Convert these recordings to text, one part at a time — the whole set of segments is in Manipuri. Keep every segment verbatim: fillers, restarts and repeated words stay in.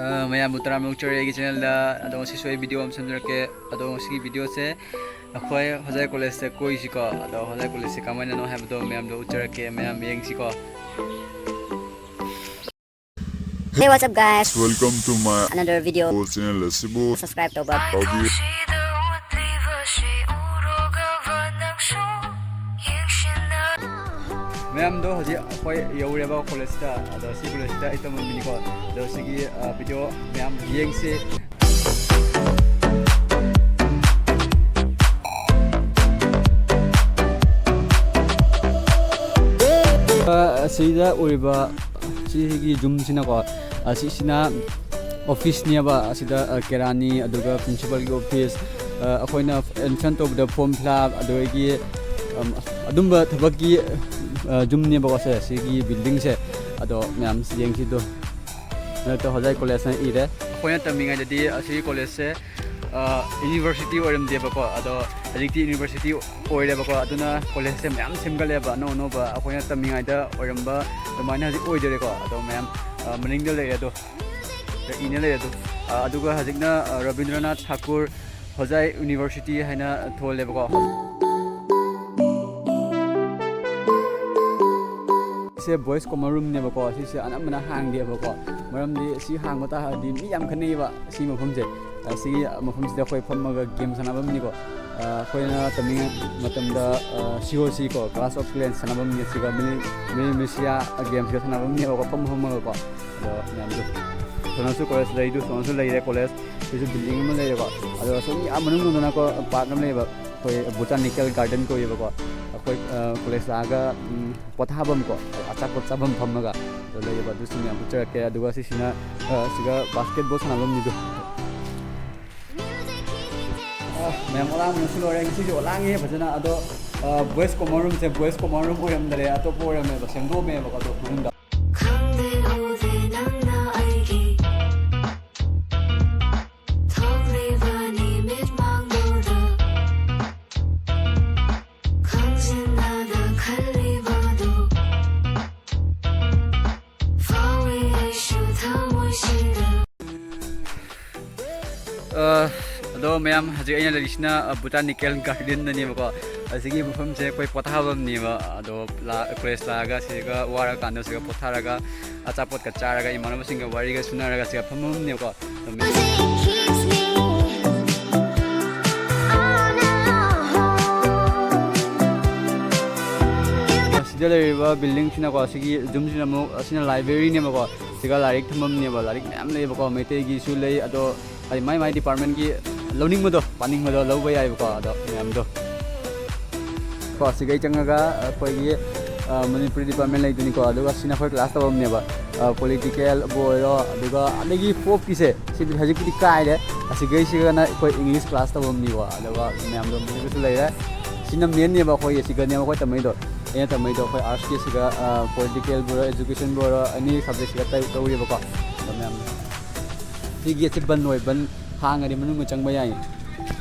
ꯑ, ꯃꯌꯥꯝꯕꯨ ꯇꯔꯥꯝꯅ ꯑꯣꯛꯆꯔꯤ ꯑꯩꯒꯤ channelꯗ꯫ ꯑꯗꯣ ꯉꯁꯤꯁꯨ ꯑꯩ video ꯑꯃ ꯁꯦꯝꯖꯔꯛꯀꯦ꯫ ꯑꯗꯣ ꯉꯁꯤꯒꯤ videoꯁꯦ ꯑꯩꯈꯣꯏ ꯍꯣꯖꯥꯏ collegeꯇ ꯀꯣꯏꯁꯤꯀꯣ꯫ ꯑꯗꯣ ꯍꯣꯖꯥꯏ collegeꯁꯦ ꯀꯃꯥꯏꯅꯅꯣ ꯍꯥꯏꯕꯗꯣ ꯃꯌꯥꯝꯗ ꯎꯠꯆꯔꯛꯀꯦ, ꯃꯌꯥꯝ ꯌꯦꯡꯁꯤꯀꯣ꯫ Hey, what's up, guys? Welcome to my another video. Channel ꯑꯁꯤꯕꯨ subscribe ꯇꯧꯕ ꯇꯧꯕꯤꯌꯨ꯫ ꯃꯌꯥꯝꯗꯣ ꯍꯧꯖꯤꯛ ꯑꯩꯈꯣꯏ ꯌꯧꯔꯦꯕ collegeꯇ꯫ ꯑꯗꯣ ꯁꯤ collegeꯇ ꯑꯩ ꯇꯝꯃꯝꯃꯤꯅꯤꯀꯣ꯫ ꯑꯗꯣ ꯁꯤꯒꯤ, ꯑ, video ꯃꯌꯥꯝ ꯌꯦꯡꯁꯤ꯫ ꯑ, ꯑꯁꯤꯗ ꯎꯔꯤꯕ ꯁꯤꯒꯤ ꯌꯨꯝꯁꯤꯅꯀꯣ, ꯑꯁꯤꯁꯤꯅ officeꯅꯦꯕ꯫ ꯑꯁꯤꯗ, ꯑ, ꯀꯦꯔꯥꯅꯤ, ꯑꯗꯨꯒ principalꯒꯤ office, ꯑ, ꯑꯩꯈꯣꯏꯅ admission ꯇꯧꯕꯗ form fill up, ꯑꯗꯨꯗꯒꯤ, ꯑꯝ, ꯑꯗꯨꯝꯕ ꯊꯕꯛꯀꯤ, ꯑ, ꯌꯨꯝꯅꯦꯕꯀꯣ ꯁꯦ, ꯁꯤꯒꯤ buildingꯁꯦ꯫ ꯑꯗꯣ ꯃꯌꯥꯝ ꯌꯦꯡꯁꯤꯗꯣ꯫ ꯍꯟꯗꯛꯇ ꯍꯣꯖꯥꯏ collegeꯅ ꯏꯔꯦ꯫ ꯑꯩꯈꯣꯏꯅ ꯇꯝꯃꯤꯉꯩꯗꯗꯤ ꯑꯁꯤꯒꯤ collegeꯁꯦ, ꯑ, university ꯑꯣꯏꯔꯝꯗꯦꯕꯀꯣ꯫ ꯑꯗꯣ ꯍꯧꯖꯤꯛꯇꯤ university ꯑꯣꯏꯔꯦꯕꯀꯣ꯫ ꯑꯗꯨꯅ collegeꯁꯦ ꯃꯌꯥꯝ ꯁꯦꯝꯒꯠꯂꯦꯕ ꯑꯅꯧ ꯑꯅꯧꯕ꯫ ꯑꯩꯈꯣꯏꯅ ꯇꯝꯃꯤꯉꯩꯗ ꯑꯣꯏꯔꯝꯕ ꯑꯗꯨꯃꯥꯏꯅ ꯍꯧꯖꯤꯛ ꯑꯣꯏꯗꯔꯦꯀꯣ꯫ ꯑꯗꯣ ꯃꯌꯥꯝ, ꯑ, ꯃꯅꯤꯡꯗ ꯂꯩꯔꯦ ꯑꯗꯣ꯫ ꯏꯅ ꯂꯩꯔꯦ ꯑꯗꯣ꯫ ꯑ, ꯑꯗꯨꯒ ꯍꯧꯖꯤꯛꯅ, ꯑ, ꯔꯕꯤꯟꯗ꯭ꯔꯅꯥꯊ ꯊꯥꯀꯨꯔ ꯍꯣꯖꯥꯏ university ꯍꯥꯏꯅ ꯊꯣꯜꯂꯦꯕꯀꯣ꯫ ꯁꯦ boys common roomꯅꯦꯕꯀꯣ꯫ ꯁꯤꯁꯦ ꯑꯅꯝꯕꯅ ꯍꯥꯡꯗꯦꯕꯀꯣ꯫ ꯃꯔꯝꯗꯤ ꯁꯤ ꯍꯥꯡꯕ ꯇꯥꯔꯗꯤ ꯃꯤ ꯌꯥꯝ ꯈꯠꯅꯩꯌꯦꯕ ꯁꯤ ꯃꯐꯝꯁꯦ꯫ ꯑ, ꯁꯤꯒꯤ ꯃꯐꯝꯁꯤꯗ ꯑꯩꯈꯣꯏ ꯐꯝꯃꯒ game ꯁꯥꯟꯅꯐꯝꯅꯤꯀꯣ꯫ ꯑ, ꯑꯩꯈꯣꯏꯅ ꯇꯝꯃꯤꯉꯩ ꯃꯇꯝꯗ, ꯑ, C O C ꯀꯣ, Clash of Clans ꯁꯥꯟꯅꯐꯝꯅꯤ꯫ ꯁꯤꯒ ꯃꯤꯅꯤ-, ꯃꯤꯅꯤꯃꯤꯁꯤꯌꯥ gamesꯀ ꯁꯥꯟꯅꯐꯝꯅꯦꯕꯀꯣ, ꯐꯝ ꯐꯝꯃꯒꯀꯣ꯫ ꯑꯗꯣ ꯃꯌꯥꯝꯗꯣ ꯁꯣꯝꯅꯁꯨ college ꯂꯩꯗꯨ, ꯁꯣꯝꯅꯁꯨ ꯂꯩꯔꯦ college꯫ ꯁꯤꯁꯨ building ꯑꯃ ꯂꯩꯔꯦꯀꯣ꯫ ꯑꯗꯣ ꯁꯨꯝ ꯌꯥꯝ ꯃꯅꯨꯡ ꯆꯪꯗꯅꯀꯣ, park ꯑꯃ ꯂꯩꯌꯦꯕ꯫ ꯑꯩꯈꯣꯏ Botanical Garden ꯀꯧꯋꯦꯕꯀꯣ꯫ ꯑꯩꯈꯣꯏ, ꯑ, college ꯂꯥꯛꯑꯒ, ꯎꯝ, ꯄꯣꯊꯥꯐꯝ ꯀꯣ, ꯑꯆꯥꯄꯣꯠ ꯆꯥꯐꯝ ꯐꯝꯃꯒ ꯑꯗꯣ ꯂꯩꯌꯦꯕ꯫ ꯑꯗꯨꯁꯨ ꯃꯌꯥꯝ ꯎꯠꯆꯔꯛꯀꯦ꯫ ꯑꯗꯨꯒ ꯁꯤꯁꯤꯅ, ꯑ, ꯁꯤꯒ basketball ꯁꯥꯟꯅꯐꯝꯅꯤꯗꯣ꯫ ꯑ, ꯃꯌꯥꯝ ꯑꯂꯥꯡꯕꯅꯁꯨ ꯂꯣꯏꯔꯦ꯫ ꯉꯁꯤꯁꯨ ꯂꯥꯡꯉꯦ ꯐꯖꯅ꯫ ꯑꯗꯣ, ꯑ, boys common roomꯁꯦ boys common room ꯑꯣꯏꯔꯝꯗꯔꯦ, ꯑꯇꯣꯞꯄ ꯑꯣꯏꯔꯝꯃꯦꯕ, ꯁꯦꯝꯗꯣꯛꯑꯝꯃꯦꯕꯀꯣ ꯑꯗꯣ ꯃꯅꯨꯡꯗ꯫ ꯈꯪꯗꯦ ꯎꯗꯦ ꯅꯪꯅ ꯑꯩꯒꯤ ꯊꯣꯛꯂꯤꯕ ꯅꯨꯃꯤꯠ ꯃꯥꯡꯂꯣꯝꯗ꯫ ꯈꯪꯖꯤꯟꯅꯗ ꯈꯜꯂꯤꯕꯗꯨ ꯐꯥꯎꯏ ꯑꯩꯁꯨ ꯊꯃꯣꯏꯁꯤꯗ꯫ ꯃꯌꯥꯝ, ꯍꯧꯖꯤꯛ ꯑꯩꯅ ꯂꯩꯔꯤꯁꯤꯅ ꯕꯣꯇꯥꯅꯤꯀꯦꯜ ꯒꯥꯔꯗꯦꯟꯗꯅꯦꯕꯀꯣ꯫ ꯑꯁꯤꯒꯤ ꯃꯐꯝꯁꯦ ꯑꯩꯈꯣꯏ ꯄꯣꯊꯥꯐꯝꯅꯦꯕ꯫ ꯑꯗꯣ ꯀꯣꯂꯦꯖ ꯂꯥꯛꯑꯒ ꯁꯤꯒ ꯋꯥꯔꯀꯥꯟꯗ ꯁꯤꯒ ꯄꯣꯊꯥꯔꯒ ꯑꯆꯥꯄꯣꯠꯀ ꯆꯥꯔꯒ ꯏꯃꯥꯟꯅꯕꯁꯤꯡꯒ ꯋꯥꯔꯤꯒ ꯁꯨꯅꯔꯒ ꯁꯤꯒ ꯐꯝꯐꯝꯅꯦꯕꯀꯣ꯫ ꯁꯤꯗ ꯂꯩꯔꯤꯕ ꯕꯤꯜꯗꯤꯡꯁꯤꯅꯀꯣ, ꯁꯤꯒꯤ ꯖꯨꯝꯁꯤꯅ ꯑꯃꯨꯛ, ꯑꯁꯤꯅ ꯂꯥꯏꯕ꯭ꯔꯦꯔꯤꯅꯦꯕꯀꯣ꯫ ꯁꯤꯒ ꯂꯥꯏꯔꯤꯛ ꯊꯝꯐꯝꯅꯦꯕ꯫ ꯂꯥꯏꯔꯤꯛ ꯃꯌꯥꯝ ꯂꯩꯌꯦꯕꯀꯣ, ꯃꯩꯇꯩꯒꯤꯁꯨ ꯂꯩ, ꯑꯗꯣ ꯍꯥꯏꯗꯤ ꯃꯥꯏ ꯃꯥꯏ ꯗꯤꯄꯥꯔꯠꯃꯦꯟꯒꯤ ꯂꯧꯅꯤꯡꯕꯗꯣ, ꯄꯥꯅꯤꯡꯕꯗꯣ ꯂꯧꯕ ꯌꯥꯏꯕꯀꯣ꯫ ꯑꯗꯣ ꯃꯌꯥꯝꯗꯣ ꯀꯣ, ꯁꯤꯒꯩ ꯆꯪꯉꯒ ꯑꯩꯈꯣꯏꯒꯤ ꯃꯅꯤꯄꯨꯔꯤ ꯗꯤꯄꯥꯔꯠꯃꯦꯟ ꯂꯩꯗꯣꯏꯅꯤꯀꯣ꯫ ꯑꯗꯨꯒ ꯁꯤꯅ ꯑꯩꯈꯣꯏ ꯀ꯭ꯂꯥꯁ ꯇꯧꯐꯝꯅꯦꯕ꯫ ꯄꯣꯂꯤꯇꯤꯀꯦꯜꯕꯨ ꯑꯣꯏꯔꯣ, ꯑꯗꯨꯒ ꯑꯗꯒꯤ ꯄꯣꯞꯀꯤꯁꯦ, ꯁꯤꯗꯤ ꯍꯧꯖꯤꯛꯄꯨꯗꯤ ꯀꯥꯏꯔꯦ꯫ ꯑꯁꯤꯒꯩꯁꯤꯒꯅ ꯑꯩꯈꯣꯏ ꯏꯪꯂꯤꯁ ꯀ꯭ꯂꯥꯁ ꯇꯧꯐꯝꯅꯤꯀꯣ꯫ ꯑꯗꯨꯒ ꯃꯌꯥꯝꯗꯣ ꯃꯅꯤꯄꯨꯔꯤꯁꯨ ꯂꯩꯔꯦ꯫ ꯁꯤꯅ ꯃꯦꯟꯅꯦꯕ, ꯑꯩꯈꯣꯏꯒꯤ ꯁꯤꯒꯅꯦꯕ ꯑꯩꯈꯣꯏ ꯇꯝꯃꯩꯗꯣ꯫ ꯑꯩꯅ ꯇꯝꯃꯩꯗꯣ ꯑꯩꯈꯣꯏ ꯑꯥꯔꯠꯁꯀꯤ ꯁꯤꯒ ꯄꯣꯂꯤꯇꯤꯀꯦꯜꯕꯨ ꯑꯣꯏꯔꯣ, ꯑꯦꯖꯨꯀꯦꯁꯟꯕꯨ ꯑꯣꯏꯔꯣ, ꯑꯦꯅꯤ ꯁꯕꯖꯦꯛꯁꯤꯒ ꯇꯧꯔꯤꯕꯀꯣ꯫ ꯑꯗꯣ ꯃꯌꯥꯝ, ꯁꯤ ꯒꯦꯠꯁꯦ ꯕꯟ ꯑꯣꯏ, ꯕꯟ ꯍꯥꯡꯉꯗꯤ ꯃꯅꯨꯡꯗ ꯆꯪꯕ ꯌꯥꯏ꯫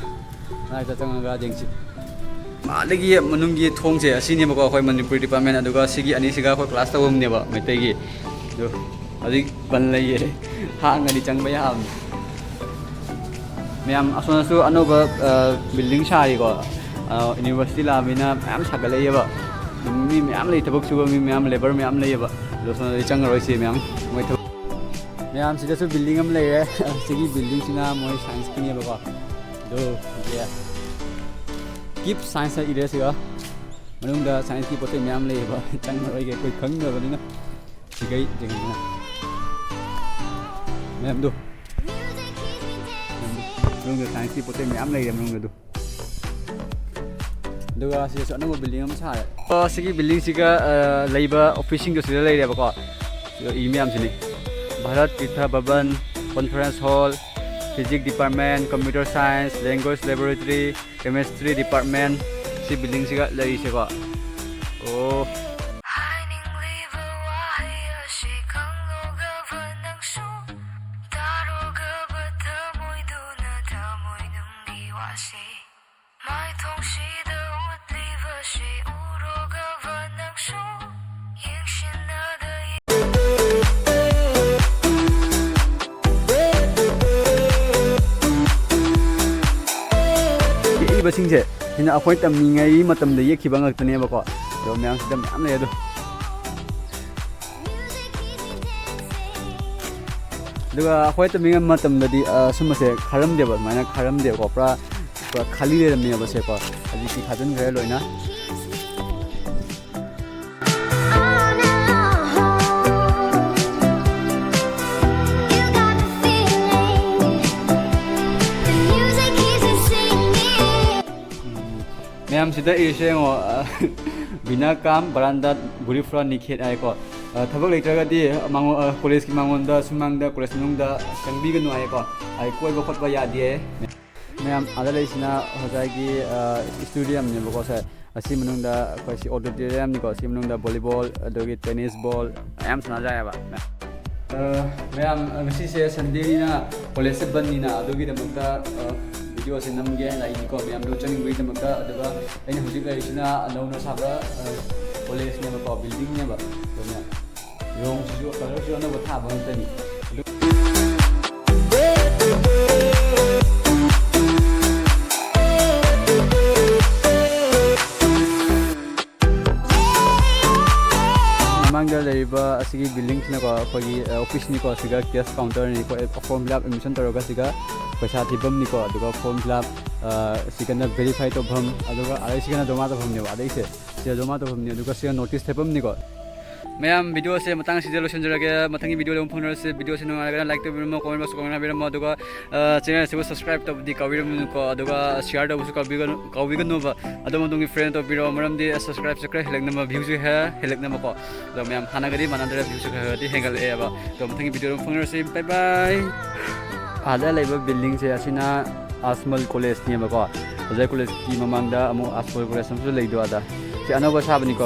ꯃꯅꯥꯛꯇ ꯆꯪꯉꯒ ꯌꯦꯡꯁꯤ꯫ ꯑꯗꯒꯤ ꯃꯅꯨꯡꯒꯤ ꯊꯣꯡꯁꯦ ꯑꯁꯤꯅꯦꯕꯀꯣ, ꯑꯩꯈꯣꯏ ꯃꯅꯤꯄꯨꯔꯤ ꯗꯤꯄꯥꯔꯠꯃꯦꯟ, ꯑꯗꯨꯒ ꯁꯤꯒꯤ ꯑꯅꯤꯁꯤꯒ ꯑꯩꯈꯣꯏ ꯀ꯭ꯂꯥꯁ ꯇꯧꯐꯝꯅꯦꯕ ꯃꯩꯇꯩꯒꯤ꯫ ꯑꯗꯣ ꯍꯧꯖꯤꯛ ꯕꯟ ꯂꯩꯌꯦ, ꯍꯥꯡꯉꯗꯤ ꯆꯪꯕ ꯌꯥꯕꯅꯤ꯫ ꯃꯌꯥꯝ ꯑꯁꯣꯝꯗꯁꯨ ꯑꯅꯧꯕ ꯕꯤꯜꯗꯤꯡ ꯁꯥꯔꯤꯀꯣ꯫ ꯌꯨꯅꯤꯚꯔꯁꯤꯇꯤ ꯂꯥꯛꯑꯕꯅꯤꯅ ꯃꯌꯥꯝ ꯁꯥꯒꯠꯂꯛꯏꯕ꯫ ꯃꯤ ꯃꯌꯥꯝ ꯂꯩ, ꯊꯕꯛ ꯁꯨꯕ ꯃꯤ ꯃꯌꯥꯝ, ꯂꯦꯕꯔ ꯃꯌꯥꯝ ꯂꯩꯌꯦꯕ꯫ ꯑꯗꯣ ꯁꯣꯝꯗꯗꯤ ꯆꯪꯉꯔꯣꯏꯁꯤ ꯃꯌꯥꯝ, ꯃꯣꯏ ꯊꯕꯛ꯫ ꯃꯌꯥꯝ, ꯁꯤꯗꯁꯨ ꯕꯤꯜꯗꯤꯡ ꯑꯃ ꯂꯩꯔꯦ꯫ ꯁꯤꯒꯤ ꯕꯤꯜꯗꯤꯡꯁꯤꯅ ꯃꯣꯏ ꯁꯥꯏꯟꯁꯀꯤꯅꯦꯕꯀꯣ꯫ ꯑꯗꯣ ꯁꯤꯁꯦ "Keep Science" ꯏꯔꯦ ꯁꯤꯒ꯫ ꯃꯅꯨꯡꯗ ꯁꯥꯏꯟꯁꯀꯤ ꯄꯣꯠ ꯆꯩ ꯃꯌꯥꯝ ꯂꯩꯌꯦꯕ꯫ ꯆꯪꯉꯔꯣꯏꯒꯦ, ꯑꯩꯈꯣꯏ ꯈꯪꯗꯕꯅꯤꯅ꯫ ꯁꯤꯒꯩ ꯌꯦꯡꯉꯣ꯫ ꯃꯌꯥꯝꯗꯣ, ꯃꯅꯨꯡꯗ ꯁꯥꯏꯟꯁꯀꯤ ꯄꯣꯠ ꯆꯩ ꯃꯌꯥꯝ ꯂꯩꯔꯦ ꯃꯅꯨꯡꯗ ꯑꯗꯨ꯫ ꯑꯗꯨꯒ ꯁꯤꯗꯁꯨ ꯑꯅꯧꯕ ꯕꯤꯜꯗꯤꯡ ꯑꯃ ꯁꯥꯔꯦ꯫ ꯑꯣ, ꯁꯤꯒꯤ ꯕꯤꯜꯗꯤꯡꯁꯤꯒ, ꯑ, ꯂꯩꯕ ꯑꯣꯐꯤꯁꯁꯤꯡꯗꯣ ꯁꯤꯗ ꯂꯩꯔꯦꯕꯀꯣ꯫ ꯁꯤꯗ ꯏ ꯃꯌꯥꯝꯁꯤꯅꯤ: Bharat Tirtha Bhavan, conference hall, physics department, computer science, language laboratory, chemistry department, ꯁꯤ ꯕꯤꯜꯗꯤꯡꯁꯤꯒ ꯂꯩꯔꯤꯁꯦꯀꯣ꯫ ꯑꯣ꯫ ꯍꯥꯏꯅꯤꯡꯂꯤꯕ ꯋꯥꯍꯩ ꯑꯁꯤ ꯈꯪꯂꯣꯒꯕ ꯅꯪꯁꯨ, ꯇꯥꯔꯣꯒꯕ ꯊꯃꯣꯏꯗꯨꯅ ꯊꯃꯣꯏꯅꯨꯡꯒꯤ ꯋꯥꯁꯤ꯫ ꯃꯥꯏꯊꯣꯡꯁꯤꯗ ꯎꯠꯂꯤꯕꯁꯤ ꯎꯔꯣꯒꯕ ꯅꯪꯁꯨ, ꯌꯦꯡꯁꯤꯟꯅꯗ ꯁꯤꯡꯁꯦ ꯁꯤꯅ ꯑꯩꯈꯣꯏ ꯇꯝꯃꯤꯉꯩ ꯃꯇꯝꯗ ꯌꯦꯛꯈꯤꯕ ꯉꯥꯛꯇꯅꯦꯕꯀꯣ꯫ ꯑꯗꯣ ꯃꯌꯥꯝꯁꯤꯗ ꯃꯌꯥꯝ ꯂꯩ ꯑꯗꯣ꯫ ꯑꯗꯨꯒ ꯑꯩꯈꯣꯏ ꯇꯝꯃꯤꯉꯩ ꯃꯇꯝꯗꯗꯤ, ꯑ, ꯁꯨꯝꯕꯁꯦ ꯈꯔꯝꯗꯦꯕ, ꯑꯗꯨꯃꯥꯏꯅ ꯈꯔꯝꯗꯦꯕꯀꯣ꯫ ꯄꯨꯔꯥ, ꯄꯨꯔꯥ ꯈꯥꯂꯤ ꯂꯩꯔꯝꯃꯦꯕꯁꯦꯀꯣ꯫ ꯍꯧꯖꯤꯛꯇꯤ ꯈꯥꯖꯤꯟꯈ꯭ꯔꯦ ꯂꯣꯏꯅ꯫ ꯎꯝ, ꯃꯌꯥꯝꯁꯤꯗ ꯏꯔꯤꯁꯦ ꯌꯦꯡꯉꯣ, ꯑ, ꯕꯤꯅꯥ ꯀꯥꯝ ꯕꯔꯥꯟꯗꯥ ꯒꯨꯔꯤꯐ꯭ꯔꯥ ꯅꯤꯈꯦꯠ ꯍꯥꯏꯀꯣ꯫ ꯑ, ꯊꯕꯛ ꯂꯩꯇ꯭ꯔꯒꯗꯤ ꯃꯉꯣ-, ꯑ, ꯀꯣꯂꯦꯖꯀꯤ ꯃꯥꯡꯒꯣꯟꯗ ꯁꯨꯃꯥꯡꯗ, ꯀꯣꯂꯦꯖ ꯃꯅꯨꯡꯗ ꯆꯪꯕꯤꯒꯅꯨ ꯍꯥꯏꯀꯣ꯫ ꯑꯩ ꯀꯣꯏꯕ ꯈꯣꯠꯄ ꯌꯥꯗꯦ꯫ ꯃꯌꯥꯝ ꯑꯥꯗ ꯂꯩꯁꯤꯅ ꯉꯁꯥꯏꯒꯤ, ꯑ, ꯁ꯭ꯇꯦꯗꯤꯌꯝꯅꯦꯕꯀꯣ ꯁꯦ꯫ ꯑꯁꯤ ꯃꯅꯨꯡꯗ ꯑꯩꯈꯣꯏ ꯁꯤ ꯑꯣꯗꯤꯇꯣꯔꯤꯌꯝꯅꯤꯀꯣ꯫ ꯁꯤ ꯃꯅꯨꯡꯗ ꯚꯣꯂꯤꯕꯣꯜ, ꯑꯗꯨꯒꯤ ꯇꯦꯅꯤꯁ ꯕꯣꯜ ꯃꯌꯥꯝ ꯁꯥꯟꯅꯖꯩ ꯍꯥꯏꯕ꯫ ꯑ, ꯃꯌꯥꯝ, ꯉꯁꯤꯁꯦ ꯁꯟꯗꯦꯅꯤꯅ ꯀꯣꯂꯦꯖꯁꯦ ꯕꯟꯅꯤꯅ ꯑꯗꯨꯒꯤꯗꯃꯛꯇ, ꯑ, ꯚꯤꯗꯤꯑꯣꯁꯦ ꯅꯝꯒꯦ ꯍꯥꯏꯅ ꯑꯩꯗꯤꯀꯣ ꯃꯌꯥꯝꯗꯣ ꯆꯠꯅꯤꯡꯕꯒꯤꯗꯃꯛꯇ꯫ ꯑꯗꯨꯒ ꯑꯩꯅ ꯍꯧꯖꯤꯛ ꯂꯩꯔꯤꯁꯤꯅ ꯅꯧꯅ ꯁꯥꯕ, ꯑ, ꯀꯣꯂꯦꯖꯅꯦꯕꯀꯣ, ꯕꯤꯜꯗꯤꯡꯅꯦꯕ꯫ ꯑꯗꯨꯅ ꯔꯣꯡꯁꯤꯁꯨ ꯀꯂꯔꯁꯨ ꯑꯅꯧꯕ ꯊꯥꯕ ꯉꯥꯛꯇꯅꯤ꯫ ꯑꯗꯨ ꯃꯃꯥꯡꯗ ꯂꯩꯔꯤꯕ ꯑꯁꯤꯒꯤ ꯕꯤꯜꯗꯤꯡꯁꯤꯅꯀꯣ ꯑꯩꯈꯣꯏꯒꯤ, ꯑ, ꯑꯣꯐꯤꯁꯅꯤꯀꯣ꯫ ꯁꯤꯒ ꯀꯦꯁ ꯀꯥꯎꯟꯇꯔꯅꯤꯀꯣ꯫ ꯑꯦ, ꯐꯣꯔꯝ ꯐꯤꯜ ꯑꯞ ꯑꯦꯗꯃꯤꯁꯟ ꯇꯧꯔꯒ ꯁꯤꯒ ꯄꯩꯁꯥ ꯊꯤꯐꯝꯅꯤꯀꯣ꯫ ꯑꯗꯨꯒ ꯐꯣꯔꯝ ꯐꯤꯜ ꯑꯞ, ꯑ, ꯁꯤꯒꯅ ꯚꯦꯔꯤꯐꯥꯏ ꯇꯧꯐꯝ, ꯑꯗꯨꯒ ꯑꯗꯩ ꯁꯤꯒꯅ ꯖꯃꯥ ꯇꯧꯐꯝꯅꯦꯕ꯫ ꯑꯗꯩꯁꯦ ꯁꯤꯗ ꯖꯃꯥ ꯇꯧꯐꯝꯅꯤ꯫ ꯑꯗꯨꯒ ꯁꯤꯒ ꯅꯣꯇꯤꯁ ꯊꯦꯠꯐꯝꯅꯤꯀꯣ꯫ ꯃꯌꯥꯝ, ꯚꯤꯗꯤꯑꯣꯁꯦ ꯃꯇꯥꯡꯁꯤꯗ ꯂꯣꯏꯁꯤꯟꯖꯔꯒꯦ꯫ ꯃꯊꯪꯒꯤ ꯚꯤꯗꯤꯑꯣꯗ ꯑꯃꯨꯛ ꯐꯪꯅꯔꯁꯤ꯫ ꯚꯤꯗꯤꯑꯣꯁꯦ ꯅꯨꯡꯉꯥꯏꯔꯒꯅ ꯂꯥꯏꯛ ꯇꯧꯕꯤꯔꯝꯃꯣ, ꯀꯣꯃꯦꯟ ꯕꯣꯛꯁꯇ ꯀꯣꯃꯦꯟ ꯍꯥꯏꯕꯤꯔꯝꯃꯣ, ꯑꯗꯨꯒ, ꯑ, ꯆꯦꯅꯦꯜꯁꯤꯕꯨ ꯁꯕꯁꯀ꯭ꯔꯥꯏꯕ ꯇꯧꯕꯗꯤ ꯀꯥꯎꯕꯤꯔꯝꯃꯣꯀꯣ꯫ ꯑꯗꯨꯒ ꯁꯤꯌꯥꯔ ꯇꯧꯕꯁꯨ ꯀꯥꯎꯕꯤꯒꯅꯨ, ꯀꯥꯎꯕꯤꯒꯅꯨꯕ꯫ ꯑꯗꯣꯝ ꯑꯗꯣꯝꯒꯤ ꯐ꯭ꯔꯦꯟ ꯇꯧꯕꯤꯔꯣ, ꯃꯔꯝꯗꯤ ꯁꯕꯁꯀ꯭ꯔꯥꯏꯕꯁꯦ ꯈꯔ ꯍꯦꯜꯂꯛꯅꯕ, ꯚ꯭ꯌꯨꯁꯨ ꯈꯔ ꯍꯦꯜꯂꯛꯅꯕꯀꯣ꯫ ꯑꯗꯣ ꯃꯌꯥꯝ, ꯍꯥꯟꯅꯒꯗꯤ ꯃꯥꯟꯅꯗ꯭ꯔꯦ, ꯚ꯭ꯌꯨꯁꯦ ꯈꯔ ꯈꯔꯗꯤ ꯍꯦꯟꯒꯠꯂꯛꯑꯦꯕ꯫ ꯑꯗꯣ ꯃꯊꯪꯒꯤ ꯚꯤꯗꯤꯑꯣꯗ ꯑꯃꯨꯛ ꯐꯪꯅꯔꯁꯤ꯫ ꯕꯥꯏ ꯕꯥꯏ꯫ ꯑꯥꯗ ꯂꯩꯕ ꯕꯤꯜꯗꯤꯡꯁꯦ ꯑꯁꯤꯅ ꯑꯖꯃꯜ ꯀꯣꯂꯦꯖꯅꯦꯕꯀꯣ꯫ ꯑꯖꯃꯜ ꯀꯣꯂꯦꯖꯀꯤ ꯃꯃꯥꯡꯗ ꯑꯃꯨꯛ ꯑꯖꯃꯜ ꯀꯣꯂꯦꯖ ꯑꯃꯁꯨ ꯂꯩꯗꯣ ꯑꯥꯗ꯫ ꯁꯤ ꯑꯅꯧꯕ ꯁꯥꯕꯅꯤꯀꯣ꯫